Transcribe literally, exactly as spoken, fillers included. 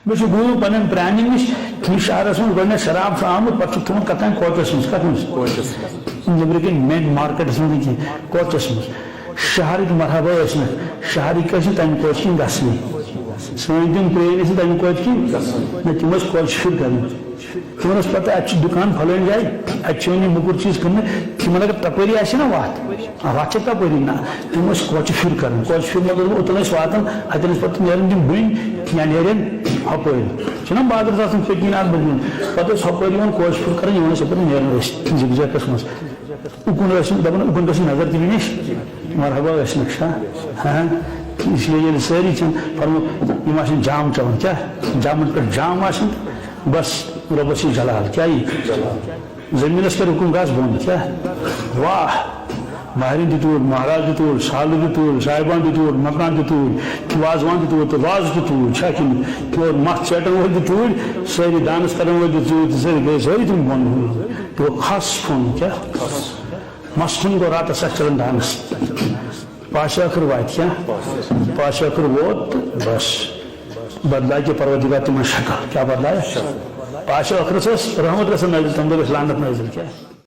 مےٚ چھُ بوٗزمُت پننٮ۪ن پرٛانٮ۪ن نِش، یہِ شہرس منٛز گۄڈٕنٮ۪تھ شراب چھُ آمُت، پتہٕ چھُکھ تھوٚومُت کتام کوچس منٛز۔ کتھ منٛز؟ کوچس۔ نیٚبرٕ کنہِ مین مارکیٹس منٛز نہٕ کینٛہہ، کوچس منٛز۔ شہرٕکۍ مرحبا ٲسۍ نہٕ، شہرٕکۍ ٲسۍ نہٕ تمہِ کوچہِ کِنۍ گژھنٕے۔ سٲنۍ تِم پرٛٲنۍ ٲسۍ نہٕ تمہِ کوچہِ کِنۍ، نہ، تِم ٲسۍ کوچہِ پھِر کران۔ تِمن اوس پتہ، اتہِ چھُ دُکان فلٲنۍ جایہِ، اتہِ چھُ یِوان یہِ موٚکُر چیٖز کٕننہٕ۔ تِمن اگر تپٲری آسہِ نا وتھ، آ، وتھ چھِ تپٲری نہ، تِم ٲسۍ کوچہِ پھِر کران۔ کوچہِ پھِر مطلب اوٚتن ٲسۍ واتان، اتٮ۪ن ٲسۍ پتہٕ نیران تِم بٔنۍ یا نیران ہپٲرۍ۔ چھِنہ بازرس آسان پٔتۍ کِنۍ اکھ بٔنۍ، پتہٕ ٲسۍ ہپٲرۍ یِوان کوچہِ پھِر کران، یِوان ٲسۍ یپٲرۍ نیران ٲسۍ زِگزیکس منٛز۔ اُکُن ٲسۍ نہٕ دپان، اُکُن گژھِ نظر تہِ مےٚ نِش، مرحبا ٲسۍ نقشہ۔ ہاں، اس لیے ییٚلہِ سٲری چھِنہٕ فرمو، یِم آسن جام چٮ۪وان، کیٛاہ جامن پٮ۪ٹھ جام آسن، بس رۄبس چھِ جلال، کیٛاہ یہِ؟ زٔمیٖنَس کَرِ حُکُم گژھ بۄن، کیٛاہ؟ واہ! ماہرِنۍ تہِ توٗرۍ، مہراز تہِ توٗرۍ، سالہٕ تہِ توٗرۍ، صاحبان تہِ توٗرۍ، مکان تہِ توٗرۍ، وازوان تہِ توٗرۍ تہٕ وازٕ تہِ توٗرۍ، چھا کِنہٕ؟ اور مَژھ ژیٹَن وٲلۍ تہِ توٗرۍ، سٲری ڈانٕس کَرَن وٲلۍ تہِ توٗرۍ تہٕ سٲری گٔے سٲری تِم بۄن۔ تہٕ گوٚو خاص فن، کیٛاہ؟ مَس فن گوٚو راتَس اَتھ چَلان ڈانٕس۔ پاش ٲخٕر واتہِ، کیٛاہ؟ پاش ٲخٕر ووت تہٕ بس۔ بدلایہِ کہِ پروردگار تِمن شکل۔ کیٛاہ بدلایہِ؟ پاش ٲخرس ٲس رحمت گژھان نٲزِل، تَمہِ دۄہ گژھِ لعنت نٲزِل۔ کیٛاہ؟